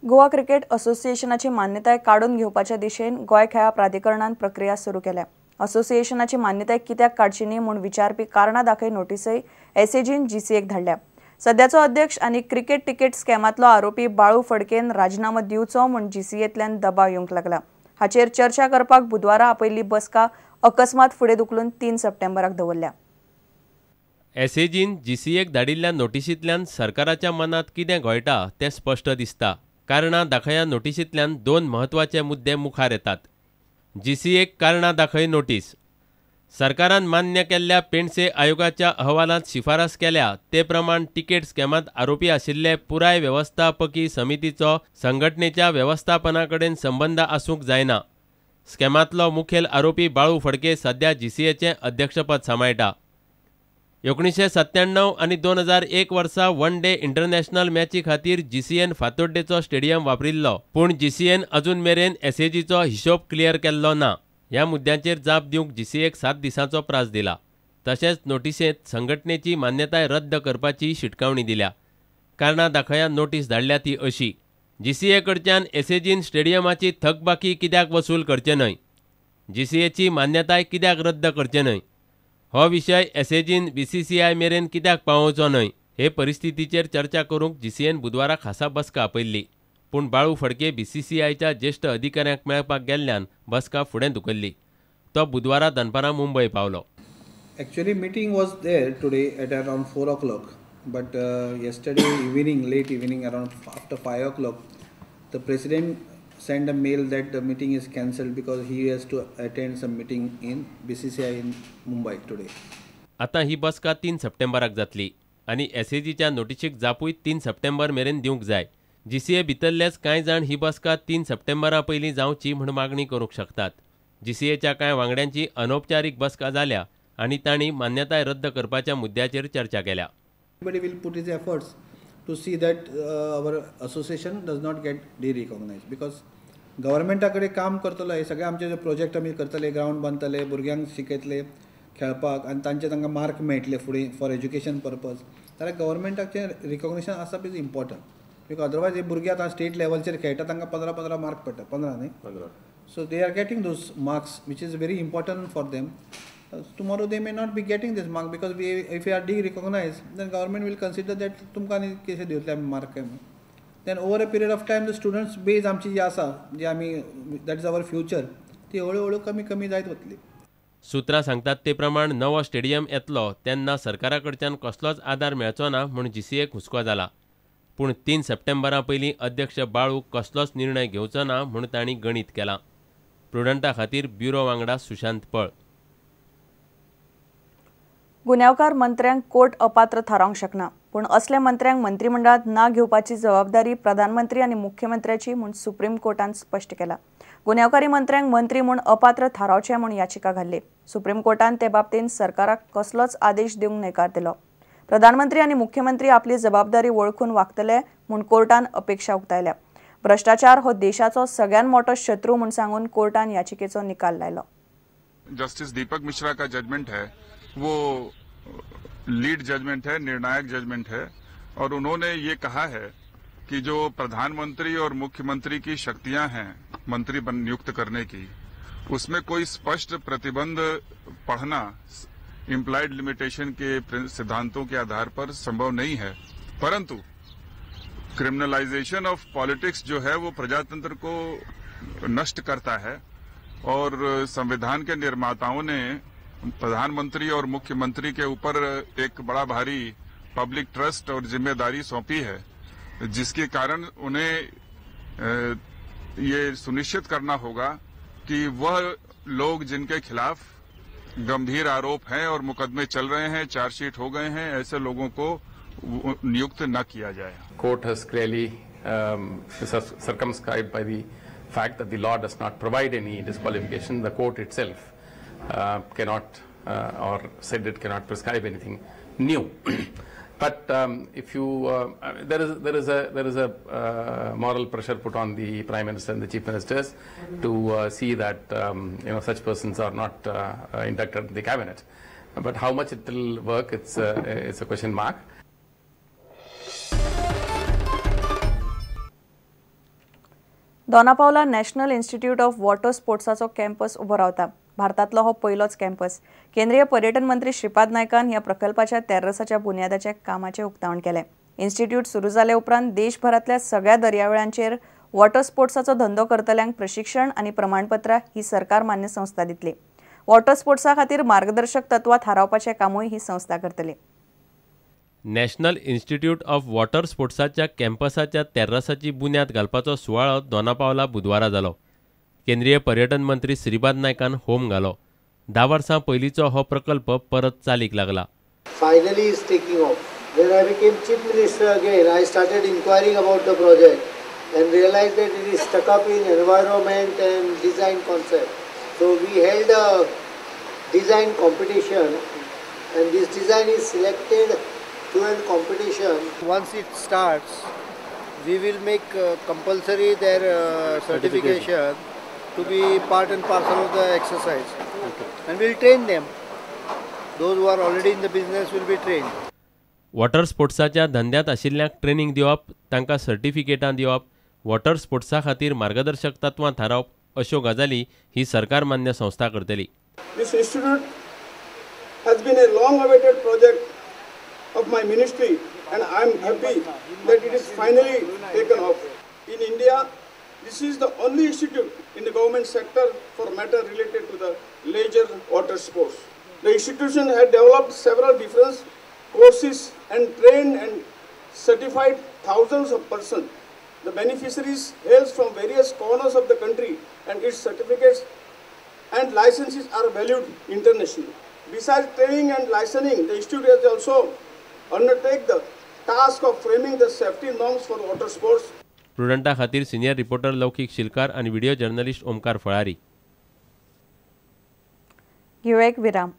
Goa cricket असोसिएशनाची मान्यताय काडून घेवपाच्या दिशेन गोंय खेळां प्राधिकरणान प्रक्रिया सुरू केल्या. असोसिएशनाची मान्यताय कित्याक काडची न्ही म्हूण विचारपी कारणां दाखय नोटीसय एसएजीन जीसीएक धाडल्या. सद्याचो अध्यक्ष आनी क्रिकेट तिकेट स्कॅमांतलो आरोपी बाळू फडकेन राजीनामो दिवचो म्हूण जीसीएंतल्यान दबाव येवंक लागला. हाचेर चर्चा करपाक बुधवारा आपयल्ली बसका अकस्मात फुडें धुकलून 3 सप्टेंबराक दवरल्या. एसएजीन जीसीएक धाडिल्ल्या नोटिशींतल्यान सरकाराच्या मनांत कितें घोळटा तें स्पश्ट दिसता. कारणां दाखया नोटिशींतल्यान 2 म्हत्वाचे मुद्दे मुखार येतात. जीसीएक कारणां दाखय नोटीस. सरकारान मान्य केल्ल्या पेंडसे आयोगाच्या अहवालांत शिफारस केल्या ते प्रमाण तिकेट स्कॅमांत आरोपी आशिल्ले पुराय वेवस्थापकी समितीचो संघटनेच्या वेवस्थापना कडेन संबंद आसूंक जायना. स्कॅमांतलो मुखेल आरोपी बाळू फडके सध्या जीसीएचें अध्यक्षपद सांबाळटा. 1997 आनी 2001 वर्सा वन डे इंटरनॅशनल मॅची खातीर जीसीएन फातोड्डेचो स्टेडियम वापरिल्लो, पूण जीसीएन अजून मेरेन एसएजीचो हिशोब क्लियर केल्लो ना. ह्या मुद्द्यांचेर जाप दिवंक जीसीएक 7 दिसांचो प्रास दिला. तशेंच नोटिसेंत संघटनेची मान्यताय रद्द करपाची शिटकावणी दिल्या. कारणां दाखया नोटीस धाडल्या ती अशी: जीसीए कडच्यान एसएजीन स्टेडियमाची थकबाकी कित्याक वसूल करचे न्हय, जीसीएची मान्यताय कित्याक रद्द करचे न्हय, हो विशय एसएजीन बीसीसीआय मेरेन कित्याक पावोवचो न्हय, हे परिस्थितीचेर चर्चा करूंक जीसीएन बुधवारा खासा बसका आपयल्ली. पूण बाळू फडके बीसीसीआयच्या ज्येश्ठ अधिकाऱ्यांक मेळपाक गेल्ल्यान बसका फुडें धुकल्ली. तो बुधवारा दनपारां मुंबय पावलो. Actually meeting was there today at around 4 o'clock, but yesterday evening, late evening around after 5 o'clock, the president sent a mail that the meeting is cancelled because he has to attend some meeting in BCCI in Mumbai today. आता ही बसका 3 सप्टेंबराक जातली आनी एसएजीच्या नोटिशीक जापूय 3 सप्टेंबर मेरेन दिवंक जाय. GCA भितरलेच कांय जाण ही बसका 3 सप्टेंबरा पयलीं जावची म्हूण मागणी करूंक शकतात. जीसीएच्या कांय वांगड्यांची अनौपचारीक बसका जाल्या आनी तांणी मान्यताय रद्द करपाच्या मुद्द्याचेर चर्चा केल्या. Everybody will put his efforts to see that our association does not get de-recognized, because गव्हर्मेंटा कडेन काम करतलो हे सगळे आमचे जे प्रोजेक्ट आमी करतले, ग्रावंड बांदतले, भुरग्यांक शिकयतले खेळपाक आनी तांचे तांकां मार्क मेळटले फुडें फॉर एज्युकेशन पर्पज, जाल्यार गव्हर्मेंटाचें रिकॉग्निशन आसप is important. Because otherwise हे भुरगे आतां स्टेट लेवलचेर खेळटा, तांकां 15-15 मार्क पडटा, 15 न्ही, 15. So they are getting those marks which is very important for them. Tomorrow they may not be getting this mark because we, if we are de-recognized, then government will consider that तुमकां आनी कशें दिवतले आमी mark काय म्हणून. Then over a period of time the students base आमची जी आसा, जी आमी that is our future, ती हळू हळू कमी कमी जायत वतली. सूत्रां सांगतात ते प्रमाण नवो स्टेडियम येतलो तेन्ना सरकारा कडच्यान कसलोच आदार मेळचो ना म्हूण जीसीएक हुस्को जाला. पूण 3 सप्टेंबरा पयलीं अध्यक्ष बाळू कसलोच निर्णय घेवचो ना म्हूण तांणी गणीत केलां. प्रुडंटा खातीर ब्युरो वांगडा सुशांत पळ. गुन्यांवकार मंत्र्यांक कोर्ट अपात्र थारावंक शकना, पूण असल्या मंत्र्यांक मंत्रिमंडळांत ना घेवपाची जबाबदारी प्रधानमंत्री आनी मुख्यमंत्र्याची म्हूण सुप्रीम कोर्टान स्पश्ट केला. गुन्यांवकारी मंत्र्यांक मंत्री म्हूण अपात्र थारावचे म्हूण याचिका घाल्ली. सुप्रीम कोर्टान ते बाबतींत सरकाराक कसलोच आदेश दिवंक न्हयकार दिलो. प्रधानमंत्री आनी मुख्यमंत्री आपली जबाबदारी वळखून वागतले म्हूण कोर्टान अपेक्षा उक्तायल्या. भ्रष्टाचार हो देशाचो सगळ्यात मोठो शत्रू म्हूण सांगून कोर्टान याचिकेचो निकाल लायलो. जस्टिस दीपक मिश्रा का जजमेंट है वो लीड जजमेंट है, निर्णायक जजमेंट है, और उन्होंने ये कहा है कि जो प्रधानमंत्री और मुख्यमंत्री की शक्तियां हैं मंत्री नियुक्त करने की, उसमें कोई स्पष्ट प्रतिबंध पढ़ना इम्प्लाइड लिमिटेशन के सिद्धांतों के आधार पर संभव नहीं है, परंतु क्रिमिनलाइजेशन ऑफ पॉलिटिक्स जो है वो प्रजातंत्र को नष्ट करता है और संविधान के निर्माताओं ने प्रधानमंत्री और मुख्यमंत्री के ऊपर एक बड़ा भारी पब्लिक ट्रस्ट और जिम्मेदारी सौंपी है, जिसके कारण उन्हें ये सुनिश्चित करना होगा कि वह लोग जिनके खिलाफ गंभीर आरोप हैं और मुकदमे चल रहे हैं, चार्जशीट हो गए हैं, ऐसे लोगों को नियुक्त न किया जाए। Court has clearly circumscribed by the fact that the law does not provide any disqualification. The court itself cannot or said it cannot prescribe anything new. But if you there is a moral pressure put on the Prime Minister and the Chief Ministers to see that such persons are not inducted in the cabinet. But how much it will work, it's a question mark. Dona Paula national institute of water स्पोर्ट्साचो campus उबो रावता. भारतांतलो हो पयलोच campus. केंद्रीय पर्यटन मंत्री श्रीपाद नायकान ह्या प्रकल्पाच्या तेर्रसाच्या बुन्यादाच्या कामाचें उक्तावण केलें. इन्स्टिट्यूट सुरू जाले उपरांत देशभरांतल्या सगळ्या दर्यावेळांचेर वॉटर स्पोर्ट्साचो धंदो करतल्यांक प्रशिक्षण आनी प्रमाणपत्रां ही सरकार मान्य संस्था दितली. वॉटर स्पोर्ट्सा खातीर मार्गदर्शक तत्वां थारावपाचें कामूय ही संस्था करतली. नॅशनल इन्स्टिट्यूट ऑफ वॉटर स्पोर्ट्साच्या कॅम्पसाच्या तेर्रासाची बुन्याद घालपाचो सुवाळो दोनापावला बुधवारा जालो. केंद्रीय पर्यटन मंत्री श्रीपाद नायकान होम घालो. 10 वर्सां पयलींचो हो प्रकल्प परत चालीक लागला. Finally is taking off. When I became chief minister again, I started inquiring about the project and realized that it is stuck up in environment and design concept. So we held a design competition and this design is selected through a competition. Once it starts, we will make compulsory their certification to be part and parcel of the exercise. Okay. And we'll train them. Those who are already in the business will be trained. Water स्पोर्ट्साच्या धंद्यांत आशिल्ल्यांक training दिवप, तांकां सर्टिफिकेटां दिवप, water स्पोर्ट्सा खातीर मार्गदर्शक तत्वां थारावप अश्यो गजाली ही सरकार मान्य संस्था करतली. This institute has been a long awaited project of my ministry and I am happy that it is finally taken off. In India, this is the only institute in the government sector for matter related to the leisure water sports. The institution had developed several different courses and trained and certified thousands of persons. The beneficiaries hails from various corners of the country and its certificates and licenses are valued internationally. Besides training and licensing, the institute has also undertake the task of framing the safety norms for water sports. प्रुडंटा खातीर senior reporter लौकिक शिलकार आणि video journalist Omkar फळारी. घेऊया एक विराम.